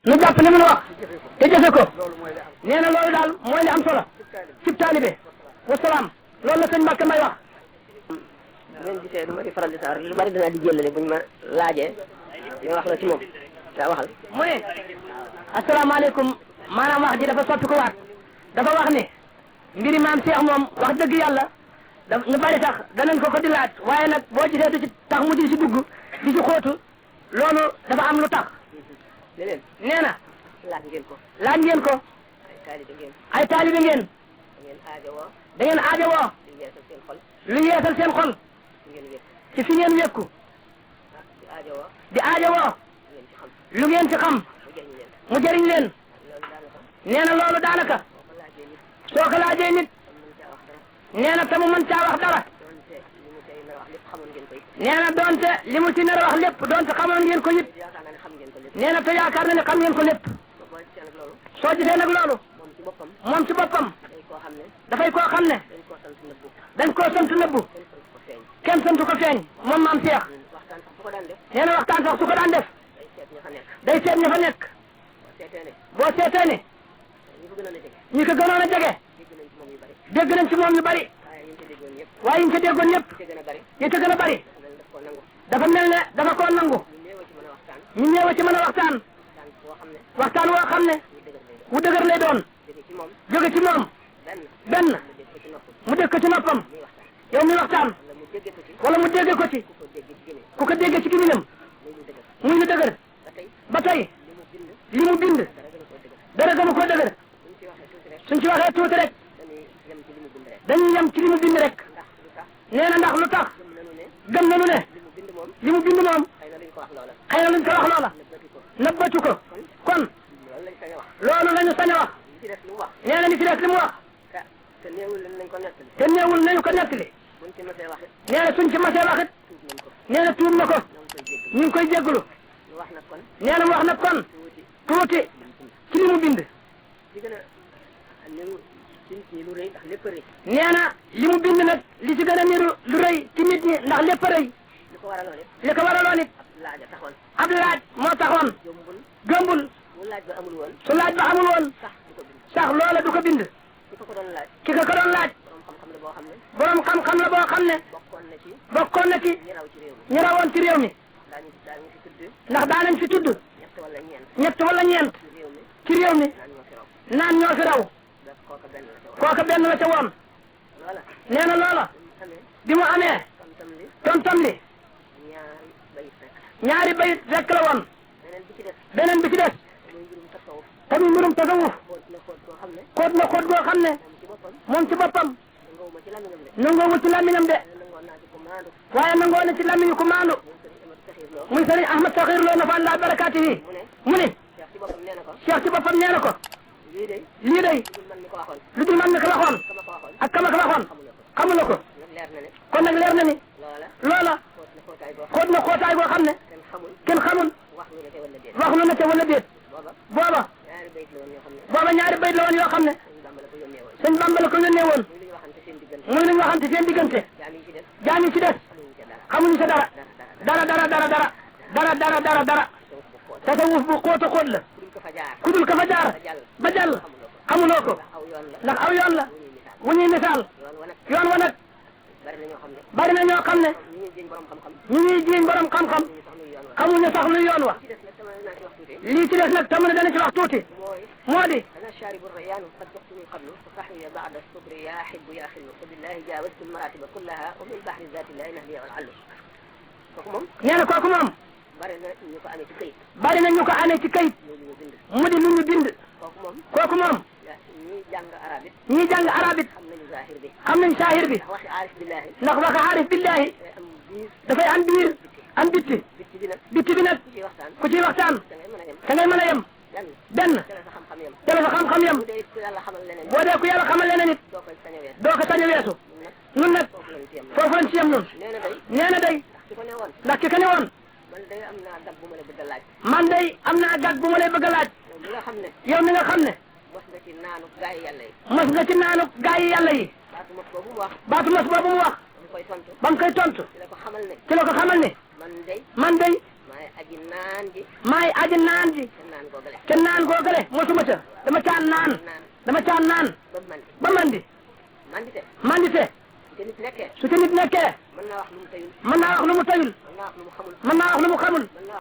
nu jàpp li mu wax te jëfe ko nee na loolu daal mooy li am solo cib taalibe wasalaam loolu la sëñ Mbàkke may wax. bu ngeen gisee lu ma di faral di saar lu bari dinaa di jëllale buñ ma laajee ñu wax la ci moom daa waxal. mu ne asalaamaaleykum maanaam wax ji dafa soppi ko waat dafa wax ne mbiri maam Cheikh moom wax dëgg yàlla da ñu bari sax danañ ko di laaj waaye nag boo gisee du ci tax mu di si dugg di si xóotu loolu dafa am lu tax. leneen nee na laaj ngeen ko. laaj ngeen ko ay taalibe ngeen. ay taalibe ngeen. da ngeen aajowoo. da ngeen aajowoo. lu yeesal seen xol. lu yeesal seen xol. ngeen wékk. ci fi ngeen wékku. di aajowoo. di aajowoo. ngeen ci xam. lu ngeen ci xam. mu jëriñ leen. mu jëriñ leen. loolu daanaka. nee na loolu daanaka. boo ko laajee nit. soo ko laajee nit. mën caa wax dara. nee na te mu mën caa wax dara. donte li mu tey nar a wax lépp xamoon ngeen ko it. nee na donte li mu ci nar a wax lépp donte xamoon ngeen ko it. yaakaar naa ne xam ngeen ko lépp. nee na te yaakaar na ne xam ngeen ko lépp. boo gisee nag loolu. soo gisee nag loolu. moom ci boppam. moom ci boppam. day koo xam ne. dafay koo xam ne. dañ koo sant nëbbu. dañ koo sant nëbbu. kenn sant ko feeñ. kenn sant ko feeñ moom maam Cheikh. waxtaan sax su ko daan def. nee na waxtaan sax su ko daan def. day seet ña fa nekk. day seet ña fa nekk. boo seetee ne. boo seetee ne. ñi ko gënoon a jege. ñi ko gënoon a jege. dégg nañ ci moom yu bari. dégg nañ ci moom yu bari. waaye ñu ci déggoon ñëpp. waaye ñu ko déggoon ñëpp. ci gën a bari. ñi ko gën a bari. daf koo nangu. dafa mel ne dafa koo nangu. ñu néew a ci mën a waxtaan. ñu néew a ci mën a waxtaan. waxtaan boo xam ne. waxtaan woo xam ne. ñu dëgër lay doon. wu dëgër lay doon. jóge ci moom. jóge ci moom. benn. benn. mu dégg ko ci noppam. mu dégg ko ci noppam. muy waxtaan. yow mi waxtaan. wala mu déggee ko ci. wala mu dégg ko ci. ku ko dégg ci génne. ku ko dégg ci gémmiñam. muy lu dëgër. muy lu dëgër. ba tey. ba tey li mu bind. li mu bind. dara gën a koo dëgër. dara gënu koo dëgër. buñ ci waxee tuuti rek. suñ ci waxee tuuti rek. dañuy yem ci li mu bind rek. dañuy yem ci li mu bind rek. ndax lu tax. nee na ndax lu tax. gëm nañu ne. gëm nañu ne. li mu bind moom. li mu bind moom. xëy na luñ ko wax loola. xëy na luñ ko wax loola. nëbbatu ko. nëbbatu ko. kon loolu lañ sañ a wax. loolu lañu sañ a wax. li ci des lu mu wax. nee na li ci des li mu wax. te néewul nañ ko nettali. te néewul nañu ko nettali. buñ ci mësee wax it. nee na suñ ci masee wax it. tuub nañ ko. nee na tuub na ko. ñoo ngi koy jéggalu. ñu ngi koy jégalu. ñu wax nag kon. nee na mu wax nag kon tuuti. tuuti ci li mu bind. li gën a néew ci nit ñi lu rëy ndax lépp a rëy. nee na li mu bind nag li ci gën a niru lu rëy ci nit ñi ndax lépp a rëy. li ko waraloon it. li ko waraloon it laaj a taxoon. ab laaj moo taxoon. jombul. gëmbul bu laaj ba amul woon. su laaj ba amul woon sax du ko bind. sax loola du ko bind. ki ko doon laaj. ki ko doon laaj borom xam-xam la boo xam ne. borom xam-xam la boo xam ne bokkoon na ci. bokkoon na ci ñi raw ci réew mi. ñi rawoon ci réew mi daañu fi tudd. ndax daanañ fi tudd ñett wala ñeent. ñett wala ñeent ci réew mi. ci réew mi naan ñoo fi raw. naan ñoo fi raw daf kooka benn la ca woon. kooka benn la ca woon. loola. nee na loola bu mu amee. bi mu amee tam-tam li. tontam li ñaari bayit rek. ñaari bayit rekk la woon. beneen bi ci des. beneen bi ci des muy mbirum tasawuf. te muy mbirum tasawuf xóot na xóot boo xam ne. xóot na xóot goo xam ne moom ci boppam. moom ci boppam nangawuma ci làmmiñam de. nangoowu ci làmmiñam de nangoon naa ci ko maandu. waaye nangoo na ci làmmiñu ku maandu muy sëriñ Amadou Saxiir Lo. muy sëriñ Ahmad Saxiir Lo na fa Allah barakaatihi mu ne Cheikh ci boppam nee na ko. Cheikh ci boppam nee na ko lii de. lii day dul man mi ko waxoon. lu dul man mi ko waxoon kama ko waxoon. ak kama ko waxoon xamuloo ko nag leer na ne. kon nag leer na ni loola. loola xóot na xóotaay boo xam xóot na xóotaay goo xam ne kenn xamul. kenn xamul wax lu ne te wala déet. wax lu na ca wala déet booba. booba ñaari bayit la woon yoo xam ne. booba ñaari bayit la woon yoo xam ne sëñ Bamba la ko yónnee woon. sëñ Bamba la ko yónnee woon muy lu ñu waxante seen diggante. muy lu ñu waxante seen diggante jaam yi ci des. jaam yi ci des xamuñu ca dara. xamuñu ca dara dara tasawuf bu xóot a xóot la duñ ko fa jaar. ku dul ka fa jaar ba jàll xamuloo ko aw yoon la. ndax aw yoon la wu ñuy misaal yoon wa nag. yoon wa nag bari na ñoo xam ne. bari na ñoo xam ne ñi ñuy jéñ borom xam-xam. ñu ñuy jiiñ borom xam-xam ñu sax luy yoon wa. xamuñu sax luy yoon wa ci des nag sama naa ci wax tuuti. lii ci des nag tam ne dana ci wax tuuti mooy. moo di أنا الشارب الريان قد ذقت من قبل فصحي بعد الصبر يا حب يا خل فبالله جاوزت المراتب كلها ومن بحر ذات الله نهدي والعل kooku moom. nee na kooku moom bari na ñu ko amee ci këyit. bari na ñu ko amee ci kayit loolu ñu bind. mu di lu ñu bind kooku moom. kooku moom ñi jàng arab it. ñii jàng arab it xam nañu zahir bi. xam nañ saahir bi ndax waxi aarif billahi. ndax waxa aarif billahi day am biir. dafay am biir am bitti bitti bi nag. bitti bi nag ku ciy waxtaan. ku ciy waxtaan da ngay mën a yem. da ngay mën a yem benn. benn te la sa xam-xam yem. te la sa xam-xam yem bu dee ku yàlla xamal leneen. boo dee ku yàlla xamal leneen it doo koy sañ a wees. doo ko sañ a weesu ñun nag. nun nag foofu lañ ci yem. foofu lañ ci yem nun nee na day. nee na day ndax ki ko ne woon. ndax ki ka ne woon man day am naa dab bu ma la bëgg a laaj. man day am naa gàgg bu ma lay bëgg a laaj yow mi nga xam ne. yow mi nga xam ne mos nga ci naanu gaay yàlla yi. mos nga ci naanu gaa yi yàlla yi baatu mos boobu mu wax. baatu mos boobu mu wax mu koy tontu. ba mu koy tontu ci la ko xamal ne. ci la ko xamal ne man day. man day maay aji naan ji maay aji naan ji te naan googale te naan googale mosuma ca dama caa naan dama caa naan ba mandi ba mandi mandite mandite su te nit nekkee su ci nit nekkee mën naa wax lu mu tayul mën naa wax lu mu tayul mën naa wax lu mu xamul mën naa wax lu mu xamul mën naa